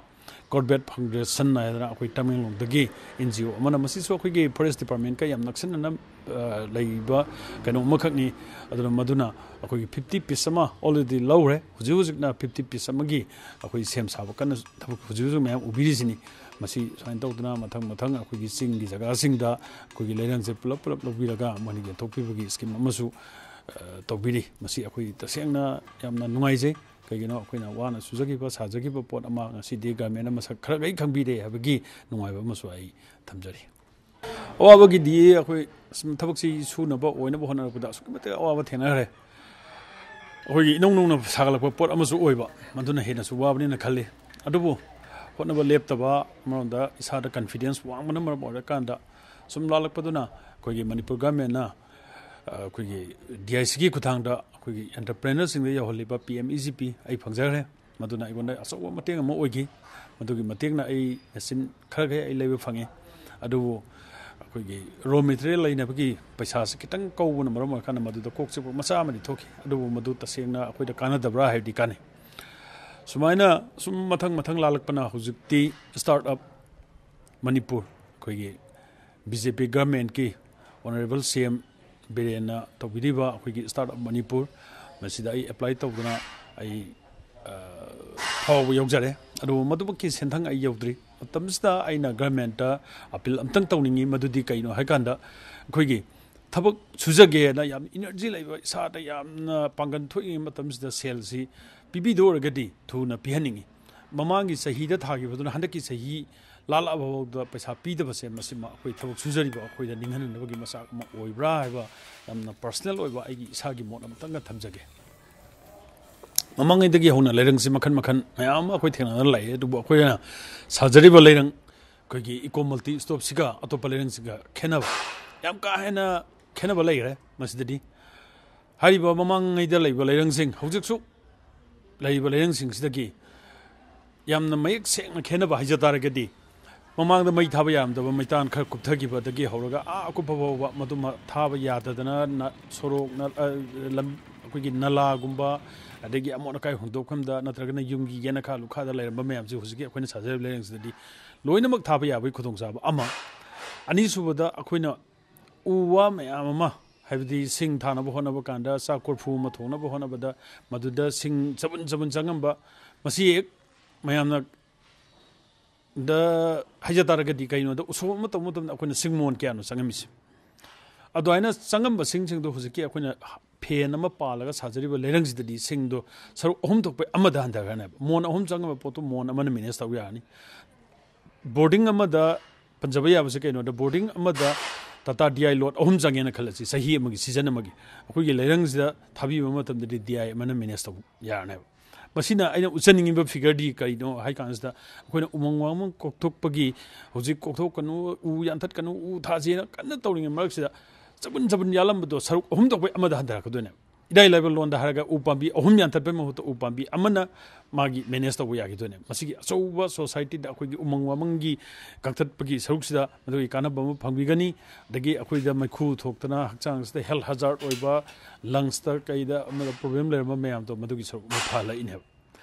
ꯀꯣꯔꯕꯦꯠ ꯐꯥꯎꯟꯗꯦꯁꯟ ꯍꯥꯏꯗꯅ ꯑꯩꯈꯣꯏ ꯇꯃꯦꯡꯂꯣꯡꯗꯒꯤ ꯑꯦꯟ ꯖꯤ ꯑꯣ ꯑꯃꯅ, ꯃꯁꯤꯁꯨ ꯑꯩꯈꯣꯏꯒꯤ ꯐꯣꯔꯦꯁ ꯗꯤꯄꯥꯔꯠꯃꯦꯟꯀ ꯌꯥꯝ ꯅꯛꯁꯤꯟꯅꯅ ꯑ, ꯂꯩꯕ ꯀꯩꯅꯣ ꯑꯃꯈꯛꯅꯤ꯫ ꯑꯗꯨꯅ ꯃꯗꯨꯅ ꯑꯩꯈꯣꯏꯒꯤ ꯐꯤꯐꯇꯤ ꯄꯤꯁ ꯑꯃ ꯑꯣꯜꯔꯦꯗꯤ ꯂꯧꯔꯦ꯫ ꯍꯧꯖꯤꯛ ꯍꯧꯖꯤꯛꯅ ꯐꯤꯐꯇꯤ ꯄꯤꯁ ꯑꯃꯒꯤ ꯑꯩꯈꯣꯏ ꯁꯦꯝ ꯁꯥꯕ ꯀꯟꯅ ꯊꯕꯛ ꯍꯧꯖꯤꯛ ꯍꯧꯖꯤꯛ ꯃꯌꯥꯝ ꯎꯕꯤꯔꯤꯁꯤꯅꯤ꯫ ꯃꯁꯤ ꯁꯨꯃꯥꯏꯅ ꯇꯧꯗꯅ ꯃꯊꯪ ꯃꯊꯪ ꯑꯩꯈꯣꯏꯒꯤ ꯆꯤꯡꯒꯤ ꯖꯒꯥꯁꯤꯡꯗ ꯑꯩꯈꯣꯏꯒꯤ ꯂꯩꯔꯪꯁꯦ ꯄꯨꯂꯞ ꯄꯨꯂꯞ ꯂꯧꯕꯤꯔꯒ ꯃꯣꯏꯅ ꯌꯦꯟꯊꯣꯛꯄꯤꯕꯒꯤ ꯁ꯭ꯀꯤꯝ ꯑꯃꯁꯨ, ꯑ, ꯇꯧꯕꯤꯔꯤ꯫ ꯃꯁꯤ ꯑꯩꯈꯣꯏ ꯇꯁꯦꯡꯅ ꯌꯥꯝꯅ ꯅꯨꯡꯉꯥꯏꯖꯩ꯫ ꯀꯩꯒꯤꯅꯣ, ꯑꯩꯈꯣꯏꯅ ꯋꯥꯅ ꯁꯨꯖꯈꯤꯕ, ꯁꯥꯖꯈꯤꯕ ꯄꯣꯠ ꯑꯃ ꯉꯁꯤꯗꯤ ꯒꯔꯃꯦꯟꯅ ꯃꯁꯛ ꯈꯔ ꯈꯛ ꯈꯪꯕꯤꯔꯦ ꯍꯥꯏꯕꯒꯤ ꯅꯨꯡꯉꯥꯏꯕ ꯑꯃꯁꯨ ꯑꯩ ꯊꯝꯖꯔꯤ꯫ ꯑꯋꯥꯕꯒꯤꯗꯤ ꯑꯩꯈꯣꯏ ꯁꯨꯝ ꯊꯕꯛꯁꯤ ꯁꯨꯅꯕ ꯑꯣꯏꯅꯕ ꯍꯣꯠꯅꯔꯛꯄꯗ ꯑꯁꯨꯛꯀꯤ ꯃꯇꯤꯛ ꯑꯋꯥꯕ ꯊꯦꯡꯅꯈ꯭ꯔꯦ꯫ ꯑꯩꯈꯣꯏꯒꯤ ꯏꯅꯧ ꯅꯧꯅ ꯁꯥꯒꯠꯂꯛꯄ ꯄꯣꯠ ꯑꯃꯁꯨ ꯑꯣꯏꯕ, ꯃꯗꯨꯅ ꯍꯦꯟꯅꯁꯨ ꯋꯥꯕꯅꯤꯅ ꯈꯜꯂꯤ꯫ ꯑꯗꯨꯕꯨ ꯍꯣꯠꯅꯕ ꯂꯦꯞꯇꯕ, ꯑꯃꯔꯣꯝꯗ ꯏꯁꯥꯗ ꯀꯟꯐꯤꯗꯦꯟꯁ ꯋꯥꯡꯕꯅ ꯃꯔꯝ ꯑꯣꯏꯔꯀꯥꯟꯗ ꯁꯨꯝ ꯂꯥꯜꯂꯛꯄꯗꯨꯅ ꯑꯩꯈꯣꯏꯒꯤ ꯃꯅꯤꯄꯨꯔ ꯒꯃꯦꯟꯅ, ꯑ, ꯑꯩꯈꯣꯏꯒꯤ ꯗꯤ ꯑꯥꯏ ꯁꯤꯒꯤ ꯈꯨꯠꯊꯥꯡꯗ ꯑꯩꯈꯣꯏꯒꯤ ꯑꯦꯟꯇꯔꯄ꯭ꯔꯦꯅꯔꯁꯤꯡꯗ ꯌꯧꯍꯜꯂꯤꯕ P M E G P ꯑꯩ ꯐꯪꯖꯈ꯭ꯔꯦ꯫ ꯃꯗꯨꯅ ꯑꯩꯉꯣꯟꯗ ꯑꯆꯧꯕ ꯃꯇꯦꯡ ꯑꯃ ꯑꯣꯏꯈꯤ꯫ ꯃꯗꯨꯒꯤ ꯃꯇꯦꯡꯅ ꯑꯩ ꯃꯦꯆꯤꯟ ꯈꯔ ꯈꯔ ꯑꯩ ꯂꯩꯕ ꯐꯪꯉꯤ꯫ ꯑꯗꯨꯕꯨ ꯑꯩꯈꯣꯏꯒꯤ ꯔꯣ ꯃꯦꯇꯔꯤꯌꯦꯜ ꯂꯩꯅꯕꯒꯤ ꯄꯩꯁꯥꯁꯦ ꯈꯤꯇꯪ ꯀꯧꯕꯅ ꯃꯔꯝ ꯑꯣꯏꯔꯀꯥꯟꯗ ꯃꯗꯨꯗ ꯀꯣꯛ ꯆꯤꯛꯄ ꯃꯆꯥ ꯑꯃꯗꯤ ꯊꯣꯛꯈꯤ꯫ ꯑꯗꯨꯕꯨ ꯃꯗꯨ ꯇꯁꯦꯡꯅ ꯑꯩꯈꯣꯏꯗ ꯀꯥꯟꯅꯗꯕ꯭ꯔꯥ ꯍꯥꯏꯕꯗꯤ ꯀꯥꯟꯅꯩ꯫ ꯁꯨꯃꯥꯏꯅ ꯁꯨꯝ ꯃꯊꯪ ꯃꯊꯪ ꯂꯥꯜꯂꯛꯄꯅ ꯍꯧꯖꯤꯛꯇꯤ ꯁ꯭ꯇꯥꯔꯠ ꯑꯞ ꯃꯅꯤꯄꯨꯔ, ꯑꯩꯈꯣꯏꯒꯤ ꯕꯤ ꯖꯦ ꯄꯤ ꯒꯔꯃꯦꯟꯀꯤ ꯑꯣꯅꯔꯦꯕꯜ ꯁꯤ ꯑꯦꯝ ꯕꯤꯔꯦꯟꯅ ꯇꯧꯕꯤꯔꯤꯕ ꯑꯩꯈꯣꯏꯒꯤ ꯁ꯭ꯇꯥꯔꯠ ꯑꯞ ꯃꯅꯤꯄꯨꯔ, ꯃꯁꯤꯗ ꯑꯩ ꯑꯦꯄ꯭ꯂꯥꯏ ꯇꯧꯗꯅ ꯑꯩ, ꯑ, ꯐꯥꯎꯕ ꯌꯧꯖꯔꯦ꯫ ꯑꯗꯨꯕꯨ ꯃꯗꯨꯃꯛꯀꯤ ꯁꯦꯟꯊꯪ ꯑꯩ ꯌꯧꯗ꯭ꯔꯤ꯫ ꯃꯇꯝꯁꯤꯗ ꯑꯩꯅ ꯒꯔꯃꯦꯟꯇ ꯑꯄꯤꯜ ꯑꯝꯇꯪ ꯇꯧꯅꯤꯡꯉꯤ, ꯃꯗꯨꯗꯤ ꯀꯩꯅꯣ ꯍꯥꯏꯀꯥꯟꯗ, ꯑꯩꯈꯣꯏꯒꯤ ꯊꯕꯛ ꯁꯨꯖꯒꯦꯅ ꯌꯥꯝ ꯏꯅꯔꯖꯤ ꯂꯩꯕ, ꯏꯁꯥꯗ ꯌꯥꯝꯅ ꯄꯥꯡꯒꯜ ꯊꯣꯛꯏꯉꯩ ꯃꯇꯝꯁꯤꯗ ꯁꯦꯜꯁꯤ ꯄꯤꯕꯤꯗꯧ ꯑꯣꯏꯔꯒꯗꯤ ꯊꯨꯅ ꯄꯤꯍꯟꯅꯤꯡꯉꯤ꯫ ꯃꯃꯥꯡꯒꯤ ꯆꯍꯤꯗ ꯊꯥꯈꯤꯕꯗꯨꯅ ꯍꯟꯗꯛꯀꯤ ꯆꯍꯤ ꯂꯥꯜꯂꯛꯑꯕ ꯐꯥꯎꯗ ꯄꯩꯁꯥ ꯄꯤꯗꯕꯁꯦ, ꯃꯁꯤꯃ ꯑꯩꯈꯣꯏ ꯊꯕꯛ ꯁꯨꯖꯔꯤꯕ ꯑꯩꯈꯣꯏꯗ ꯅꯤꯡꯍꯟꯅꯅꯕꯒꯤ ꯃꯆꯥꯛ ꯑꯃ ꯑꯣꯏꯕ꯭ꯔꯥ ꯍꯥꯏꯕ ꯌꯥꯝꯅ ꯄꯔꯁꯅꯦꯜ ꯑꯣꯏꯕ ꯑꯩꯒꯤ ꯏꯁꯥꯒꯤ ꯃꯣꯠ ꯑꯃꯇꯪꯒ ꯊꯝꯖꯒꯦ꯫ ꯃꯃꯥꯡꯉꯩꯗꯒꯤ ꯍꯧꯅ ꯂꯩꯔꯪꯁꯤ ꯃꯈꯜ ꯃꯈꯜ ꯃꯌꯥꯝ ꯑꯃ ꯑꯩꯈꯣꯏ ꯊꯦꯡꯅꯗꯨꯅ ꯂꯥꯛꯏ꯫ ꯑꯗꯨꯕꯨ ꯑꯩꯈꯣꯏꯅ ꯁꯥꯖꯔꯤꯕ ꯂꯩꯔꯪ, ꯑꯩꯈꯣꯏꯒꯤ ꯏꯀꯣ ꯃꯜꯇꯤ ꯁ꯭ꯇꯣꯞꯁꯤꯒ ꯑꯇꯣꯞꯄ ꯂꯩꯔꯪꯁꯤꯒ ꯈꯦꯠꯅꯕ ꯌꯥꯝ ꯀꯥ ꯍꯦꯟꯅ ꯈꯦꯠꯅꯕ ꯂꯩꯈ꯭ꯔꯦ ꯃꯁꯤꯗꯗꯤ꯫ ꯍꯥꯏꯔꯤꯕ ꯃꯃꯥꯡꯉꯩꯗ ꯂꯩꯕ ꯂꯩꯔꯪꯁꯤꯡ ꯍꯧꯖꯤꯛꯁꯨ ꯂꯩꯔꯤꯕ ꯂꯩꯔꯪꯁꯤꯡꯁꯤꯗꯒꯤ ꯌꯥꯝꯅ ꯃꯌꯦꯛ ꯁꯦꯡꯅ ꯈꯦꯠꯅꯕ ꯍꯥꯏꯖ ꯇꯥꯔꯒꯗꯤ, ꯃꯃꯥꯡꯗ ꯃꯩ ꯊꯥꯕ ꯌꯥꯔꯝꯗꯕ ꯃꯩꯇꯥꯟ ꯈꯔ ꯀꯨꯞꯊꯈꯤꯕꯗꯒꯤ ꯍꯧꯔꯒ ꯑꯥ ꯑꯀꯨꯞꯄ ꯐꯥꯎꯕ ꯃꯗꯨꯃ ꯊꯥꯕ ꯌꯥꯗꯗꯅ ꯅ-, ꯁꯣꯔꯣꯛꯅ, ꯑ, ꯂꯝ-, ꯑꯩꯈꯣꯏꯒꯤ ꯅꯂꯥꯒꯨꯝꯕ, ꯑꯗꯒꯤ ꯑꯃꯣꯠ ꯑꯀꯥꯏ ꯍꯨꯟꯗꯣꯛꯐꯝꯗ, ꯅꯠꯇ꯭ꯔꯒꯅ ꯌꯨꯝꯒꯤ ꯌꯦꯅꯈꯥ ꯂꯨꯈꯥꯗ ꯂꯩꯔꯝꯕ ꯃꯌꯥꯝꯁꯦ ꯍꯧꯖꯤꯛꯀꯤ ꯑꯩꯈꯣꯏꯅ ꯁꯥꯖꯔꯤꯕ ꯂꯩꯔꯪꯁꯤꯗꯗꯤ ꯂꯣꯏꯅꯃꯛ ꯊꯥꯕ ꯌꯥꯕꯒꯤ ꯈꯨꯗꯣꯡꯆꯥꯕ ꯑꯃ꯫ ꯑꯅꯤꯁꯨꯕꯗ, ꯑꯩꯈꯣꯏꯅ ꯎ ꯋꯥ ꯃꯌꯥꯝ ꯑꯃ, ꯍꯥꯏꯕꯗꯤ ꯁꯤꯡ ꯊꯥꯅꯕ ꯍꯣꯠꯅꯕ ꯀꯥꯟꯗ, ꯆꯥꯛ ꯀꯣꯔꯐꯨ ꯑꯃ ꯊꯣꯡꯅꯕ ꯍꯣꯠꯅꯕꯗ ꯃꯗꯨꯗ ꯁꯤꯡ ꯆꯕꯨꯟ ꯆꯕꯨꯟ ꯆꯪꯉꯝꯕ, ꯃꯁꯤ ꯍꯦꯛ ꯃꯌꯥꯝꯅ ꯗ ꯍꯥꯏꯖ ꯇꯥꯔꯒꯗꯤ, ꯀꯩꯅꯣꯗ ꯎꯁꯣꯞ ꯑꯃ ꯇꯧꯕ ꯃꯇꯝꯗ ꯑꯩꯈꯣꯏꯅ ꯁꯤꯡ ꯃꯣꯟ ꯀꯌꯥꯅꯣ ꯆꯪꯉꯝꯃꯤꯁꯦ? ꯑꯗꯨꯃꯥꯏꯅ ꯆꯪꯉꯝꯕ ꯁꯤꯡꯁꯤꯡꯗꯣ ꯍꯧꯖꯤꯛꯀꯤ ꯑꯩꯈꯣꯏꯅ ꯐꯦꯟ ꯑꯃ ꯄꯥꯜꯂꯒ ꯁꯥꯖꯔꯤꯕ ꯂꯩꯔꯪꯁꯤꯗꯗꯤ ꯁꯤꯡꯗꯣ ꯁꯔꯨꯛ ꯑꯍꯨꯝ ꯊꯣꯛꯄꯩ ꯑꯃꯗ ꯍꯟꯊꯈ꯭ꯔꯅꯦꯕ꯫ ꯃꯣꯟ ꯑꯍꯨꯝ ꯆꯪꯉꯝꯕ ꯄꯣꯠꯇꯣ ꯃꯣꯟ ꯑꯃꯅ ꯃꯦꯅꯦꯖ ꯇꯧꯕ ꯌꯥꯔꯅꯤ꯫ ꯕꯣꯔꯗꯤꯡ ꯑꯃꯗ ꯄꯟꯖꯕ ꯌꯥꯕꯁꯦ ꯀꯩꯅꯣꯗ, ꯕꯣꯔꯗꯤꯡ ꯑꯃꯗ ꯇꯥꯇꯥ ꯗꯤ ꯑꯥꯏ ꯂꯣꯠ ꯑꯍꯨꯝ ꯆꯪꯉꯦꯅ ꯈꯜꯂꯁꯤ, ꯆꯍꯤ ꯑꯃꯒꯤ, ꯁꯤꯖꯟ ꯑꯃꯒꯤ꯫ ꯑꯩꯈꯣꯏꯒꯤ ꯂꯩꯔꯪꯁꯤꯗ ꯊꯥꯕꯤꯕ ꯃꯇꯝꯗꯗꯤ ꯗꯤ ꯑꯥꯏ ꯑꯃꯅ ꯃꯦꯅꯦꯖ ꯇꯧꯕ ꯌꯥꯔꯅꯦꯕ꯫ ꯃꯁꯤꯅ ꯑꯩꯅ ꯎꯠꯆꯅꯤꯡꯉꯤꯕ ꯐꯤꯒꯔꯗꯤ ꯀꯔꯤꯅꯣ ꯍꯥꯏ ꯀꯥꯟꯁꯤꯗ, ꯑꯩꯈꯣꯏꯅ ꯎꯃꯪ ꯋꯥꯃꯪ ꯀꯣꯛꯊꯣꯛꯄꯒꯤ, ꯍꯧꯖꯤꯛ ꯀꯣꯛꯊꯣꯛꯀꯅꯨ, ꯎ ꯌꯥꯟꯊꯠꯀꯅꯨ, ꯎ ꯊꯥꯁꯦꯅ ꯀꯟꯅ ꯇꯧꯔꯤꯉꯩ ꯃꯔꯛꯁꯤꯗ ꯆꯕꯨꯟ ꯆꯕꯨꯟ ꯌꯥꯜꯂꯝꯕꯗꯣ ꯁꯔꯨꯛ ꯑꯍꯨꯝ ꯊꯣꯛꯄꯩ ꯑꯃꯗ ꯍꯟꯊꯔꯛꯀꯗꯣꯏꯅꯦꯕ꯫ ꯏꯔꯥꯏ ꯂꯥꯏꯕ ꯂꯣꯟꯗ ꯍꯥꯏꯔꯒ, ꯎ ꯄꯥꯝꯕꯤ ꯑꯍꯨꯝ ꯌꯥꯟꯊꯠꯄꯩ ꯃꯍꯨꯠꯇ ꯎ ꯄꯥꯝꯕꯤ ꯑꯃꯅ ꯃꯥꯒꯤ ꯃꯦꯅꯦꯖ ꯇꯧꯕ ꯌꯥꯈꯤꯗꯣꯏꯅꯦ꯫ ꯃꯁꯤꯒꯤ ꯑꯆꯧꯕ ꯁꯣꯁꯥꯏꯇꯤꯗ ꯑꯩꯈꯣꯏꯒꯤ ꯎꯃꯪ ꯋꯥꯃꯪꯒꯤ ꯀꯛꯊꯠꯄꯒꯤ ꯁꯔꯨꯛꯁꯤꯗ ꯃꯗꯨꯒꯤ ꯀꯥꯟꯅꯕ ꯑꯃ ꯐꯪꯕꯤꯒꯅꯤ꯫ ꯑꯗꯒꯤ ꯑꯩꯈꯣꯏꯗ ꯃꯩꯈꯨ ꯊꯣꯛꯇꯅ ꯍꯛꯆꯥꯡꯁꯤꯗ ꯍꯦꯜꯊ ꯍꯖꯥꯔꯠ ꯑꯣꯏꯕ, ꯂꯪꯁꯇ ꯀꯩꯗ ꯑꯃꯗ ꯄ꯭ꯔꯣꯕ꯭ꯂꯦꯝ ꯂꯩꯔꯝꯕ ꯃꯌꯥꯝꯗꯣ ꯃꯗꯨꯒꯤ ꯁꯔꯨꯛ ꯑꯃ ꯐꯍꯜꯂꯛꯏꯅꯦꯕ꯫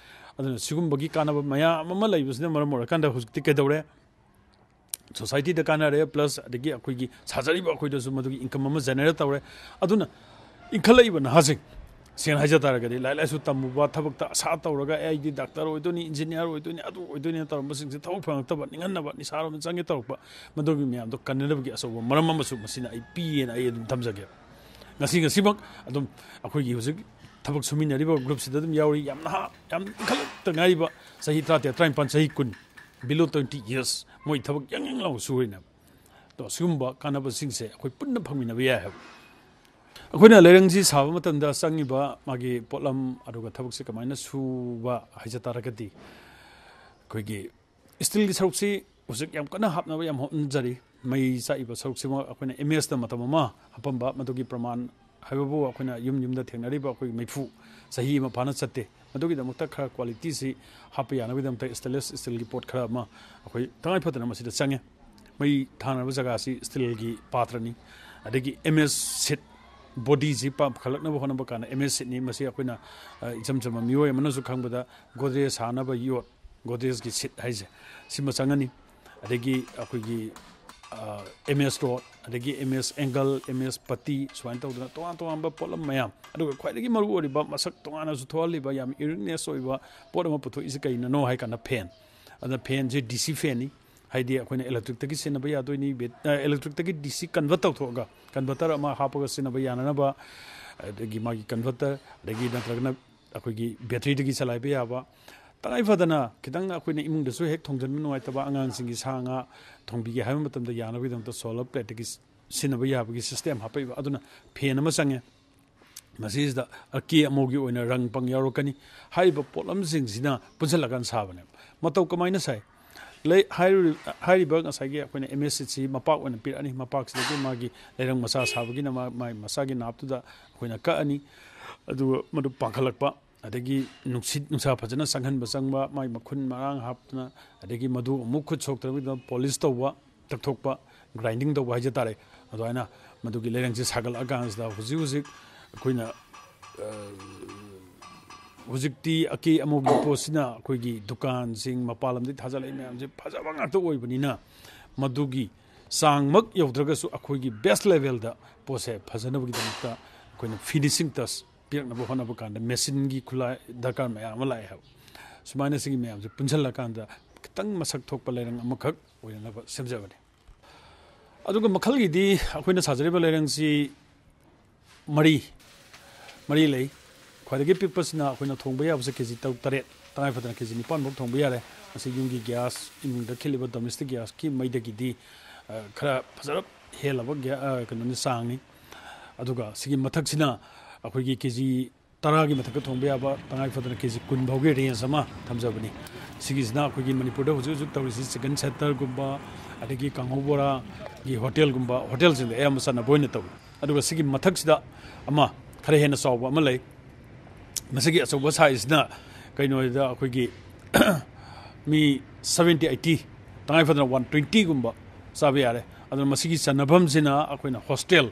ꯑꯗꯨꯅ ꯁꯤꯒꯨꯝꯕꯒꯤ ꯀꯥꯟꯅꯕ ꯃꯌꯥꯝ ꯑꯃ ꯂꯩꯕꯁꯤꯅ ꯃꯔꯝ ꯑꯣꯏꯔꯀꯥꯟꯗ ꯍꯧꯖꯤꯛꯇꯤ ꯀꯩꯗꯧꯔꯦ? ꯁꯣꯁꯥꯏꯇꯤꯗ ꯀꯥꯟꯅꯔꯦ, ꯄ꯭ꯂꯁ ꯑꯗꯒꯤ ꯑꯩꯈꯣꯏꯒꯤ ꯁꯥꯖꯔꯤꯕ ꯑꯩꯈꯣꯏꯗꯁꯨ ꯃꯗꯨꯒꯤ ꯏꯟꯀꯝ ꯑꯃ ꯖꯦꯅꯦꯔꯦꯠ ꯇꯧꯔꯦ꯫ ꯑꯗꯨꯅ ꯏꯟꯈꯠꯂꯛꯏꯕ ꯅꯍꯥꯁꯤꯡ, ꯁꯦꯡꯅ ꯍꯥꯏꯖ ꯇꯥꯔꯒꯗꯤ, ꯂꯥꯏꯔꯤꯛ ꯂꯥꯏꯁꯨ ꯇꯝꯃꯨꯕ, ꯊꯕꯛꯇ ꯑꯁꯥ ꯇꯧꯔꯒ, "ꯑꯦ, ꯑꯩꯗꯤ ꯗꯥꯛꯇꯔ ꯑꯣꯏꯗꯣꯏꯅꯤ, ꯏꯟꯖꯤꯅꯤꯌꯥꯔ ꯑꯣꯏꯗꯣꯏꯅꯤ, ꯑꯗꯨ ꯑꯣꯏꯗꯣꯏꯅꯤ" ꯇꯧꯔꯝꯕꯁꯤꯡꯁꯦ ꯊꯕꯛ ꯐꯪꯉꯛꯇꯕ, ꯅꯤꯡꯍꯟꯅꯕ, ꯅꯤꯁꯥꯔꯣꯝꯗ ꯆꯪꯒꯦ ꯇꯧꯔꯛꯄ, ꯃꯗꯨꯒꯤ ꯃꯌꯥꯝꯗꯣ ꯀꯟꯅꯅꯕꯒꯤ ꯑꯆꯧꯕ ꯃꯔꯝ ꯑꯃꯁꯨ ꯃꯁꯤꯅ ꯑꯩ ꯄꯤꯌꯦꯅ ꯑꯩ ꯑꯗꯨꯝ ꯊꯝꯖꯒꯦ꯫ ꯉꯁꯤ, ꯉꯁꯤꯃꯛ ꯑꯗꯨꯝ ꯑꯩꯈꯣꯏꯒꯤ ꯍꯧꯖꯤꯛ ꯊꯕꯛ ꯁꯨꯃꯤꯟꯅꯔꯤꯕ ꯒ꯭ꯔꯨꯞꯁꯤꯗ ꯑꯗꯨꯝ ꯌꯥꯎꯔꯤ, ꯌꯥꯝ ꯅꯍꯥ, ꯌꯥꯝ ꯏꯟꯈꯠꯂꯛꯇ ꯉꯥꯏꯔꯤꯕ, ꯆꯍꯤ ꯇꯔꯥꯇꯔꯦꯠ, ꯇꯔꯥꯅꯤꯄꯥꯟ, ꯆꯍꯤ ꯀꯨꯟ, below twenty years, ꯃꯣꯏ ꯊꯕꯛ ꯌꯥꯡ ꯌꯥꯡ ꯂꯥꯎꯅ ꯁꯨꯔꯤꯅꯦꯕ꯫ ꯑꯗꯣ ꯁꯤꯒꯨꯝꯕ ꯀꯥꯟꯅꯕꯁꯤꯡꯁꯦ ꯑꯩꯈꯣꯏ ꯄꯨꯟꯅ ꯐꯪꯃꯤꯟꯅꯕ ꯌꯥꯏ ꯍꯥꯏꯕ꯫ ꯑꯩꯈꯣꯏꯅ ꯂꯩꯔꯪꯁꯤ ꯁꯥꯕ ꯃꯇꯝꯗ ꯆꯪꯉꯤꯕ ꯃꯥꯒꯤ ꯄꯣꯠꯂꯝ, ꯑꯗꯨꯒ ꯊꯕꯛꯁꯦ ꯀꯃꯥꯏꯅ ꯁꯨꯕ ꯍꯥꯏꯖ ꯇꯥꯔꯒꯗꯤ, ꯑꯩꯈꯣꯏꯒꯤ ꯁ꯭ꯇꯤꯜꯒꯤ ꯁꯔꯨꯛꯁꯤ ꯍꯧꯖꯤꯛ ꯌꯥꯝ ꯀꯟꯅ ꯍꯥꯞꯅꯕ ꯌꯥꯝ ꯍꯣꯠꯅꯖꯔꯤ꯫ ꯃꯩ ꯆꯥꯛꯏꯕ ꯁꯔꯨꯛꯁꯤꯃꯛ ꯑꯩꯈꯣꯏꯅ ꯑꯦꯝ ꯑꯦꯁꯇ ꯃꯇꯝ ꯑꯃ ꯍꯥꯞꯄꯝꯕ, ꯃꯗꯨꯒꯤ ꯄ꯭ꯔꯃꯥꯟ ꯍꯥꯏꯕꯕꯨ ꯑꯩꯈꯣꯏꯅ ꯌꯨꯝ ꯌꯨꯝꯗ ꯊꯦꯡꯅꯔꯤꯕ ꯑꯩꯈꯣꯏꯒꯤ ꯃꯩꯐꯨ ꯆꯍꯤ ꯑꯃ ꯐꯥꯅ ꯆꯠꯇꯦ꯫ ꯃꯗꯨꯒꯤꯗꯃꯛꯇ ꯈꯔ ꯀ꯭ꯋꯥꯂꯤꯇꯤꯁꯤ ꯍꯥꯞꯄ ꯌꯥꯅꯕꯒꯤꯗꯃꯛꯇ ꯁ꯭ꯇꯦꯟꯂꯦꯁ ꯁ꯭ꯇꯤꯜꯒꯤ ꯄꯣꯠ ꯈꯔ ꯑꯃ ꯑꯩꯈꯣꯏ ꯇꯉꯥꯏ ꯐꯗꯅ ꯃꯁꯤꯗ ꯆꯪꯉꯦ꯫ ꯃꯩ ꯊꯥꯅꯕ ꯖꯒꯥꯁꯤ ꯁ꯭ꯇꯤꯜꯒꯤ ꯄꯥꯇ꯭ꯔꯅꯤ꯫ ꯑꯗꯒꯤ ꯑꯦꯝ ꯑꯦꯁ ꯁꯤꯠ, ꯕꯣꯗꯤꯁꯤ ꯄꯥꯈꯠꯂꯛꯅꯕ ꯍꯣꯠꯅꯕ ꯀꯥꯟꯗ ꯑꯦꯝ ꯑꯦꯁ ꯁꯤꯠꯅꯤ꯫ ꯃꯁꯤ ꯑꯩꯈꯣꯏꯅ ꯏꯆꯝ ꯆꯝꯕ ꯃꯤꯑꯣꯏ ꯑꯃꯅꯁꯨ ꯈꯪꯕꯗ ꯒꯣꯗ꯭ꯔꯦꯖ ꯁꯥꯅꯕ ꯌꯣꯠ, ꯒꯣꯗ꯭ꯔꯦꯖꯀꯤ ꯁꯤꯠ ꯍꯥꯏꯁꯦ, ꯁꯤꯃ ꯆꯪꯉꯅꯤ꯫ ꯑꯗꯒꯤ ꯑꯩꯈꯣꯏꯒꯤ ꯑꯦꯝ ꯑꯦꯁ ꯔꯣꯠ, ꯑꯗꯒꯤ ꯑꯦꯝ ꯑꯦꯁ ꯑꯦꯡꯒꯜ, ꯑꯦꯝ ꯑꯦꯁ ꯄꯇꯤ, ꯁꯨꯃꯥꯏꯅ ꯇꯧꯗꯅ ꯇꯣꯉꯥꯟ ꯇꯣꯉꯥꯟꯕ ꯄꯣꯠꯂꯝ ꯃꯌꯥꯝ, ꯑꯗꯨꯒ ꯈ꯭ꯋꯥꯏꯗꯒꯤ ꯃꯔꯨ ꯑꯣꯏꯔꯤꯕ ꯃꯁꯛ ꯇꯣꯉꯥꯟꯅꯁꯨ ꯊꯣꯛꯍꯜꯂꯤꯕ ꯌꯥꯝ ꯌꯨꯅꯤꯛꯅꯦꯁ ꯑꯣꯏꯕ ꯄꯣꯠ ꯑꯃ ꯄꯨꯊꯣꯛꯏꯁꯦ ꯀꯩꯅꯅꯣ ꯍꯥꯏ ꯀꯥꯟꯗ ꯐꯦꯟ꯫ ꯑꯗꯨꯅ ꯐꯦꯟꯁꯦ ꯗꯤ ꯁꯤ ꯐꯦꯟꯅꯤ, ꯍꯥꯏꯗꯤ ꯑꯩꯈꯣꯏꯅ ꯏꯂꯦꯛꯇ꯭ꯔꯤꯛꯇꯒꯤ ꯁꯤꯖꯤꯟꯅꯕ ꯌꯥꯗꯣꯏꯅꯤ, ꯏꯂꯦꯛꯇ꯭ꯔꯤꯛꯇꯒꯤ ꯗꯤ ꯁꯤ ꯀꯟꯚꯔꯠ ꯇꯧꯊꯣꯛꯑꯒ ꯀꯟꯚꯔꯇꯔ ꯑꯃ ꯍꯥꯞꯄꯒ ꯁꯤꯖꯤꯟꯅꯕ ꯌꯥꯅꯅꯕ, ꯑꯗꯒꯤ ꯃꯥꯒꯤ ꯀꯟꯚꯔꯇꯔ, ꯑꯗꯒꯤ ꯅꯠꯇ꯭ꯔꯒꯅ ꯑꯩꯈꯣꯏꯒꯤ ꯕꯦꯇ꯭ꯔꯤꯗꯒꯤ ꯆꯂꯥꯏꯕ ꯌꯥꯕ, ꯇꯉꯥꯏ ꯐꯗꯅ ꯈꯤꯇꯪ ꯑꯩꯈꯣꯏꯅ ꯏꯃꯨꯡꯗꯁꯨ ꯍꯦꯛ ꯊꯣꯡꯖꯤꯟꯕ ꯅꯨꯡꯉꯥꯏꯇꯕ, ꯑꯉꯥꯡꯁꯤꯡꯒꯤ ꯁꯥ ꯉꯥ ꯊꯣꯡꯕꯤꯒꯦ ꯍꯥꯏꯕ ꯃꯇꯝꯗ ꯌꯥꯅꯕꯒꯤꯗꯃꯛꯇ ꯁꯣꯂꯔ ꯄ꯭ꯂꯦꯠꯇꯒꯤ ꯁꯤꯖꯤꯟꯅꯕ ꯌꯥꯕꯒꯤ ꯁꯤꯁꯇꯦꯝ ꯍꯥꯞꯄꯛꯏꯕ꯫ ꯑꯗꯨꯅ ꯐꯦꯟ ꯑꯃ ꯆꯪꯉꯦ꯫ ꯃꯁꯤꯁꯤꯗ ꯑꯀꯦ ꯑꯃꯧꯒꯤ ꯑꯣꯏꯅ ꯔꯪ ꯄꯪ ꯌꯥꯎꯔꯛꯀꯅꯤ꯫ ꯍꯥꯏꯔꯤꯕ ꯄꯣꯠꯂꯝꯁꯤꯡꯁꯤꯅ ꯄꯨꯟꯁꯤꯜꯂꯀꯥꯟꯗ ꯁꯥꯕꯅꯦꯕ꯫ ꯃꯇꯧ ꯀꯃꯥꯏꯅ ꯁꯥꯏ? ꯂꯩ-, ꯍꯥꯏꯔꯤ-, ꯍꯥꯏꯔꯤꯕ ꯉꯁꯥꯏꯒꯤ ꯑꯩꯈꯣꯏꯅ ꯑꯦꯝ ꯑꯦꯁ ꯁꯤꯠꯁꯤ ꯃꯄꯥꯛ ꯑꯣꯏꯅ ꯄꯤꯔꯛꯑꯅꯤ꯫ ꯃꯄꯥꯛꯁꯤꯗꯒꯤ ꯃꯥꯒꯤ ꯂꯩꯔꯪ ꯃꯆꯥ ꯁꯥꯕꯒꯤꯅ ꯃꯥ-, ꯃꯥꯒꯤ ꯃꯆꯥꯒꯤ ꯅꯥꯞꯇꯨꯗ ꯑꯩꯈꯣꯏꯅ ꯀꯛꯑꯅꯤ꯫ ꯑꯗꯨꯒ ꯃꯗꯨ ꯄꯥꯡꯈꯠꯂꯛꯄ, ꯑꯗꯒꯤ ꯅꯨꯡꯁꯤꯠ ꯅꯨꯡꯁꯥ ꯐꯖꯅ ꯆꯪꯍꯟꯕ ꯆꯪꯕ, ꯃꯥꯒꯤ ꯃꯈꯨꯟ ꯃꯔꯥꯡ ꯍꯥꯞꯇꯅ, ꯑꯗꯒꯤ ꯃꯗꯨ ꯑꯃꯨꯛ ꯈꯨꯠ ꯁꯣꯛꯇꯅꯕꯒꯤꯗꯃꯛ ꯄꯣꯂꯤꯁ ꯇꯧꯕ, ꯇꯛꯊꯣꯛꯄ, ꯒ꯭ꯔꯥꯏꯟꯗꯤꯡ ꯇꯧꯕ ꯍꯥꯏꯖ ꯇꯥꯔꯦ꯫ ꯑꯗꯨꯃꯥꯏꯅ ꯃꯗꯨꯒꯤ ꯂꯩꯔꯪꯁꯦ ꯁꯥꯒꯠꯂꯛꯑꯀꯥꯟꯁꯤꯗ ꯍꯧꯖꯤꯛ ꯍꯧꯖꯤꯛ ꯑꯩꯈꯣꯏꯅ, ꯑ, ꯍꯧꯖꯤꯛꯇꯤ ꯑꯀꯦ ꯑꯃꯧꯒꯤ ꯄꯣꯠꯁꯤꯅ ꯑꯩꯈꯣꯏꯒꯤ ꯗꯨꯀꯥꯟꯁꯤꯡ, ꯃꯄꯥꯟ ꯂꯝꯗꯒꯤ ꯊꯥꯖꯤꯜꯂꯛꯏ ꯃꯌꯥꯝꯁꯦ ꯐꯖꯕ ꯉꯥꯛꯇ ꯑꯣꯏꯕꯅꯤꯅ, ꯃꯗꯨꯒꯤ ꯆꯥꯡꯃꯛ ꯌꯧꯗ꯭ꯔꯒꯁꯨ ꯑꯩꯈꯣꯏꯒꯤ ꯕꯦꯁ ꯂꯦꯚꯦꯜꯗ ꯄꯣꯠꯁꯦ ꯐꯖꯅꯕꯒꯤꯗꯃꯛꯇ ꯑꯩꯈꯣꯏꯅ ꯐꯤꯅꯤꯁꯤꯡ ꯇꯁ ꯄꯤꯔꯛꯅꯕ ꯍꯣꯠꯅꯕ ꯀꯥꯟꯗ ꯃꯦꯆꯤꯟꯒꯤ ꯈꯨꯠꯂꯥꯏ ꯗꯔꯀꯥꯔ ꯃꯌꯥꯝ ꯑꯃ ꯂꯥꯛꯑꯦ ꯍꯥꯏꯕ꯫ ꯁꯨꯃꯥꯏꯅ ꯁꯤꯒꯤ ꯃꯌꯥꯝꯁꯦ ꯄꯨꯟꯁꯤꯜꯂꯀꯥꯟꯗ ꯈꯤꯇꯪ ꯃꯁꯛ ꯊꯣꯛꯄ ꯂꯩꯔꯪ ꯑꯃꯈꯛ ꯑꯣꯏꯅꯅꯕ ꯁꯦꯝꯖꯕꯅꯤ꯫ ꯑꯗꯨꯒ ꯃꯈꯜꯒꯤꯗꯤ ꯑꯩꯈꯣꯏꯅ ꯁꯥꯖꯔꯤꯕ ꯂꯩꯔꯪꯁꯤ ꯃꯔꯤ, ꯃꯔꯤ ꯂꯩ꯫ ꯈ꯭ꯋꯥꯏꯗꯒꯤ ꯄꯤꯛꯄꯁꯤꯅ ꯑꯩꯈꯣꯏꯅ ꯊꯣꯡꯕ ꯌꯥꯕꯁꯦ ꯀꯦ ꯖꯤ ꯇꯔꯨꯛ ꯇꯔꯦꯠ, ꯇꯉꯥꯏ ꯐꯗꯅ ꯀꯦ ꯖꯤ ꯅꯤꯄꯥꯟ ꯐꯥꯎ ꯊꯣꯡꯕ ꯌꯥꯔꯦ꯫ ꯃꯁꯤ ꯌꯨꯝꯒꯤ ꯒ꯭ꯌꯥꯁ, ꯏꯃꯨꯡꯗ ꯈꯤꯜꯂꯤꯕ ꯗꯣꯃꯦꯁꯇꯤꯛ ꯒ꯭ꯌꯥꯁꯀꯤ ꯃꯩꯗꯒꯤꯗꯤ, ꯑ, ꯈꯔ ꯐꯖꯔꯞ ꯍꯦꯜꯂꯕ ꯒ꯭ꯌꯥ-, ꯑ, ꯀꯩꯅꯣꯅꯤ, ꯆꯥꯡꯅꯤ꯫ ꯑꯗꯨꯒ ꯁꯤꯒꯤ ꯃꯊꯛꯁꯤꯅ ꯑꯩꯈꯣꯏꯒꯤ ꯀꯦ ꯖꯤ ꯇꯔꯥꯒꯤ ꯃꯊꯛꯇ ꯊꯣꯡꯕ ꯌꯥꯕ, ꯇꯉꯥꯏ ꯐꯗꯅ ꯀꯦ ꯖꯤ ꯀꯨꯟ ꯐꯥꯎꯒꯤ ꯔꯦꯟꯖ ꯑꯃ ꯊꯝꯖꯕꯅꯤ꯫ ꯁꯤꯒꯤꯁꯤꯅ ꯑꯩꯈꯣꯏꯒꯤ ꯃꯅꯤꯄꯨꯔꯗ ꯍꯧꯖꯤꯛ ꯍꯧꯖꯤꯛ ꯇꯧꯔꯤꯁꯤ ꯆꯤꯀꯟ ꯁꯦꯟꯇꯔꯒꯨꯝꯕ, ꯑꯗꯒꯤ ꯀꯥꯡꯍꯧ ꯕꯣꯔꯥꯒꯤ ꯍꯣꯇꯦꯜꯒꯨꯝꯕ, ꯍꯣꯇꯦꯜꯁꯤꯡꯗ ꯑꯌꯥꯝꯕ ꯆꯠꯅꯕ ꯑꯣꯏꯅ ꯇꯧꯏ꯫ ꯑꯗꯨꯒ ꯁꯤꯒꯤ ꯃꯊꯛꯁꯤꯗ ꯑꯃ ꯈꯔ ꯍꯦꯟꯅ ꯆꯥꯎꯕ ꯑꯃ ꯂꯩ꯫ ꯃꯁꯤꯒꯤ ꯑꯆꯧꯕ ꯁꯥꯏꯖꯁꯤꯅ ꯀꯩꯅꯣꯗ ꯑꯩꯈꯣꯏꯒꯤ ꯃꯤ ꯁꯕꯦꯟꯇꯤ ꯑꯩꯠꯇꯤ, ꯇꯉꯥꯏ ꯐꯗꯅ ꯋꯥꯟ ꯇ꯭ꯋꯦꯟꯇꯤꯒꯨꯝꯕ ꯆꯥꯕ ꯌꯥꯔꯦ꯫ ꯑꯗꯨꯅ ꯃꯁꯤꯒꯤ ꯆꯟꯅꯐꯝꯁꯤꯅ ꯑꯩꯈꯣꯏꯅ ꯍꯣꯁꯇꯦꯜ,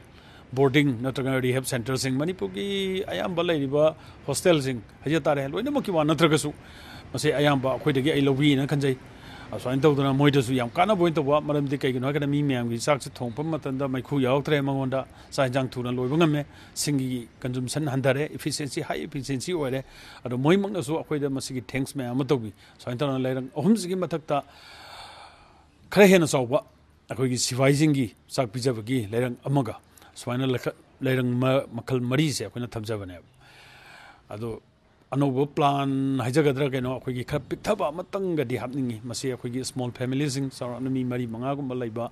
ꯕꯣꯔꯗꯤꯡ ꯅꯠꯇ꯭ꯔꯒꯅ ꯔꯤꯍꯦꯕ ꯁꯦꯟꯇꯔꯁꯤꯡ, ꯃꯅꯤꯄꯨꯔꯒꯤ ꯑꯌꯥꯝꯕ ꯂꯩꯔꯤꯕ ꯍꯣꯁꯇꯦꯜꯁꯤꯡ ꯍꯥꯏꯖ ꯇꯥꯔꯦ, ꯂꯣꯏꯅꯃꯛꯀꯤ ꯋꯥ ꯅꯠꯇ꯭ꯔꯒꯁꯨ, ꯃꯁꯤ ꯑꯌꯥꯝꯕ ꯑꯩꯈꯣꯏꯗꯒꯤ ꯑꯩ ꯂꯧꯕꯤꯅ ꯈꯟꯖꯩ꯫ ꯑꯁꯨꯃꯥꯏꯅ ꯇꯧꯗꯅ ꯃꯣꯏꯗꯁꯨ ꯌꯥꯝ ꯀꯥꯟꯅꯕ ꯑꯣꯏꯅ ꯇꯧꯕ, ꯃꯔꯝꯗꯤ ꯀꯩꯒꯤꯅꯣ ꯍꯥꯏꯔꯀꯥꯟꯗ ꯃꯤ ꯃꯌꯥꯝꯒꯤ ꯆꯥꯛꯁꯦ ꯊꯣꯡꯉꯛꯄ ꯃꯇꯝꯗ ꯃꯩꯈꯨ ꯌꯥꯎꯔꯛꯇ꯭ꯔꯦ, ꯃꯉꯣꯟꯗ ꯆꯥꯛ ꯌꯦꯟꯁꯥꯡ ꯊꯨꯅ ꯂꯣꯏꯕ ꯉꯝꯃꯦ, ꯁꯤꯡꯒꯤ ꯀꯟꯖꯨꯝꯁꯟ ꯍꯟꯊꯔꯦ, ꯏꯐꯤꯁꯤꯌꯦꯟꯁꯤ, ꯍꯥꯏ ꯏꯐꯤꯁꯤꯌꯦꯟꯁꯤ ꯑꯣꯏꯔꯦ꯫ ꯑꯗꯣ ꯃꯣꯏꯃꯛꯅꯁꯨ ꯑꯩꯈꯣꯏꯗ ꯃꯁꯤꯒꯤ ꯊꯦꯡꯛꯁ ꯃꯌꯥꯝ ꯑꯃ ꯇꯧꯕꯤ꯫ ꯁꯨꯃꯥꯏꯅ ꯇꯧꯗꯅ ꯂꯩꯔꯪ ꯑꯍꯨꯝꯁꯤꯒꯤ ꯃꯊꯛꯇ ꯈꯔ ꯍꯦꯟꯅ ꯆꯥꯎꯕ ꯑꯩꯈꯣꯏꯒꯤ ꯁꯤꯐꯥꯏꯁꯤꯡꯒꯤ ꯆꯥꯛ ꯄꯤꯖꯕꯒꯤ ꯂꯩꯔꯪ ꯑꯃꯒ, ꯁꯨꯃꯥꯏꯅ ꯂꯩꯈꯠ-, ꯂꯩꯔꯪ ꯃ-, ꯃꯈꯜ ꯃꯔꯤꯁꯦ ꯑꯩꯈꯣꯏꯅ ꯊꯝꯖꯕꯅꯦꯕ꯫ ꯑꯗꯣ ꯑꯅꯧꯕ ꯄ꯭ꯂꯥꯟ ꯍꯥꯏꯖꯒꯗ꯭ꯔꯥ ꯀꯩꯅꯣ, ꯑꯩꯈꯣꯏꯒꯤ ꯈꯔ ꯄꯤꯛꯊꯕ ꯑꯃꯇꯪꯒꯗꯤ ꯍꯥꯞꯅꯤꯡꯉꯤ꯫ ꯃꯁꯤ ꯑꯩꯈꯣꯏꯒꯤ ꯁ꯭ꯃꯣꯜ ꯐꯦꯃꯤꯂꯤꯁꯤꯡ, ꯆꯥꯎꯔꯥꯛꯅ ꯃꯤ ꯃꯔꯤ ꯃꯉꯥꯒꯨꯝꯕ ꯂꯩꯕ,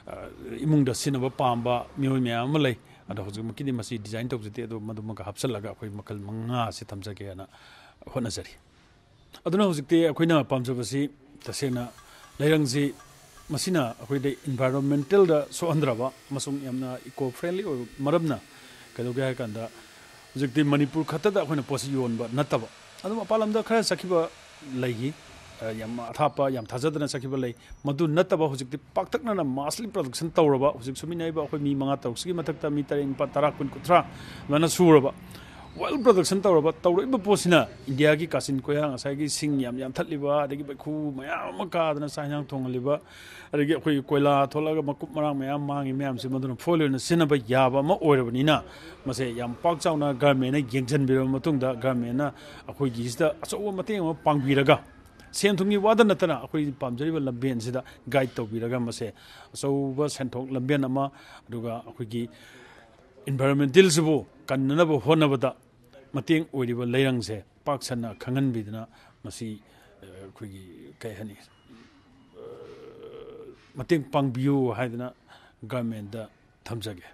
ꯑ, ꯏꯃꯨꯡꯗ ꯁꯤꯖꯤꯟꯅꯕ ꯄꯥꯝꯕ ꯃꯤꯑꯣꯏ ꯃꯌꯥꯝ ꯑꯃ ꯂꯩ꯫ ꯑꯗꯣ ꯍꯧꯖꯤꯛꯃꯛꯀꯤꯗꯤ ꯃꯁꯤ ꯗꯤꯖꯥꯏꯟ ꯇꯧꯖꯗꯦ, ꯑꯗꯣ ꯃꯗꯨꯃꯒ ꯍꯥꯞꯆꯤꯜꯂꯒ ꯑꯩꯈꯣꯏ ꯃꯈꯜ ꯃꯉꯥꯁꯦ ꯊꯝꯖꯒꯦꯅ ꯍꯣꯠꯅꯖꯔꯤ꯫ ꯑꯗꯨꯅ ꯍꯧꯖꯤꯛꯇꯤ ꯑꯩꯈꯣꯏꯅ ꯄꯥꯝꯖꯕꯁꯤ ꯇꯁꯦꯡꯅ ꯂꯩꯔꯪꯁꯤ, ꯃꯁꯤꯅ ꯑꯩꯈꯣꯏꯗ ꯏꯟꯚꯥꯏꯔꯣꯟꯃꯦꯟꯇꯦꯜꯗ ꯁꯣꯛꯍꯟꯗ꯭ꯔꯕ ꯑꯃꯁꯨꯡ ꯌꯥꯝꯅ ꯏꯀꯣ ꯐ꯭ꯔꯦꯟꯂꯤ ꯑꯣꯏꯕ ꯃꯔꯝꯅ ꯀꯩꯗꯧꯒꯦ ꯍꯥꯏ ꯀꯥꯟꯗ, ꯍꯧꯖꯤꯛꯇꯤ ꯃꯅꯤꯄꯨꯔ ꯈꯛꯇꯗ ꯑꯩꯈꯣꯏꯅ ꯄꯣꯠꯁꯤ ꯌꯣꯟꯕ ꯅꯠꯇꯕ, ꯑꯗꯨꯝ ꯃꯄꯥꯟ ꯂꯝꯗ ꯈꯔ ꯆꯠꯈꯤꯕ ꯂꯩꯈꯤ, ꯑ, ꯌꯥꯝ ꯑꯊꯥꯞꯄ, ꯌꯥꯝ ꯊꯥꯖꯗꯅ ꯆꯠꯈꯤꯕ ꯂꯩ꯫ ꯃꯗꯨ ꯅꯠꯇꯕ ꯍꯧꯖꯤꯛꯇꯤ ꯄꯥꯛꯇꯛꯅꯅ ꯃꯥꯁꯂꯤ ꯄ꯭ꯔꯗꯛꯁꯟ ꯇꯧꯔꯕ, ꯍꯧꯖꯤꯛ ꯁꯨꯃꯤꯟꯅꯔꯤꯕ ꯑꯩꯈꯣꯏ ꯃꯤ ꯃꯉꯥ ꯇꯔꯨꯛꯁꯤꯒꯤ ꯃꯊꯛꯇ ꯃꯤ ꯇꯔꯦꯠ, ꯅꯤꯄꯥꯜ, ꯇꯔꯥ, ꯀꯨꯟ, ꯀꯨꯟꯊ꯭ꯔꯥ ꯑꯗꯨꯃꯥꯏꯅ ꯁꯨꯔꯕ, ꯋꯦꯜ ꯄ꯭ꯔꯗꯛꯁꯟ ꯇꯧꯔꯕ, ꯇꯧꯔꯛꯏꯕ ꯄꯣꯠꯁꯤꯅ ꯏꯟꯗꯤꯌꯥꯒꯤ ꯀꯥꯆꯤꯟ ꯀꯣꯌꯥ, ꯉꯁꯥꯏꯒꯤ ꯁꯤꯡ ꯌꯥꯝ ꯌꯥꯟꯊꯠꯂꯤꯕ, ꯑꯗꯒꯤ ꯃꯩꯈꯨ ꯃꯌꯥꯝ ꯑꯃ ꯀꯥꯗꯅ ꯆꯥꯛ ꯏꯟꯁꯥꯡ ꯊꯣꯡꯍꯜꯂꯤꯕ, ꯑꯗꯒꯤ ꯑꯩꯈꯣꯏꯒꯤ ꯀꯣꯏꯂꯥ ꯊꯣꯛꯂꯛꯑꯒ ꯃꯀꯨꯞ ꯃꯔꯥꯡ ꯃꯌꯥꯝ ꯃꯥꯡꯉꯤ ꯃꯌꯥꯝꯁꯦ, ꯃꯗꯨꯅ ꯐꯣꯏꯜ ꯑꯣꯏꯅ ꯁꯤꯖꯤꯟꯅꯕ ꯌꯥꯕ ꯑꯃ ꯑꯣꯏꯔꯕꯅꯤꯅ, ꯃꯁꯦ ꯌꯥꯝ ꯄꯥꯛ ꯆꯥꯎꯅ ꯒꯔꯃꯦꯟꯅ ꯌꯦꯡꯁꯤꯟꯕꯤꯔꯕ ꯃꯇꯨꯡꯗ, ꯒꯔꯃꯦꯟꯅ ꯑꯩꯈꯣꯏꯒꯤꯁꯤꯗ ꯑꯆꯧꯕ ꯃꯇꯦꯡ ꯑꯃ ꯄꯥꯡꯕꯤꯔꯒ, ꯁꯦꯟ ꯊꯨꯝꯒꯤ ꯋꯥꯗ ꯅꯠꯇꯅ ꯑꯩꯈꯣꯏ ꯄꯥꯝꯖꯔꯤꯕ ꯂꯝꯕꯦꯟꯁꯤꯗ ꯒꯥꯏꯗ ꯇꯧꯕꯤꯔꯒ, ꯃꯁꯦ ꯑꯆꯧꯕ ꯁꯦꯟꯊꯣꯛ ꯂꯝꯕꯦꯟ ꯑꯃ, ꯑꯗꯨꯒ ꯑꯩꯈꯣꯏꯒꯤ ꯏꯟꯚꯥꯏꯔꯣꯟꯃꯦꯟꯇꯦꯜꯁꯤꯕꯨ ꯀꯟꯅꯅꯕ ꯍꯣꯠꯅꯕꯗ ꯃꯇꯦꯡ ꯑꯣꯏꯔꯤꯕ ꯂꯩꯔꯪꯁꯦ ꯄꯥꯛ ꯁꯟꯅ ꯈꯪꯍꯟꯕꯤꯗꯅ, ꯃꯁꯤ, ꯑ, ꯑꯩꯈꯣꯏꯒꯤ, ꯀꯩ ꯍꯥꯏꯅꯤ, ꯑ, ꯃꯇꯦꯡ ꯄꯥꯡꯕꯤꯌꯨ ꯍꯥꯏꯗꯅ ꯒꯔꯃꯦꯟꯗ ꯊꯝꯖꯒꯦ꯫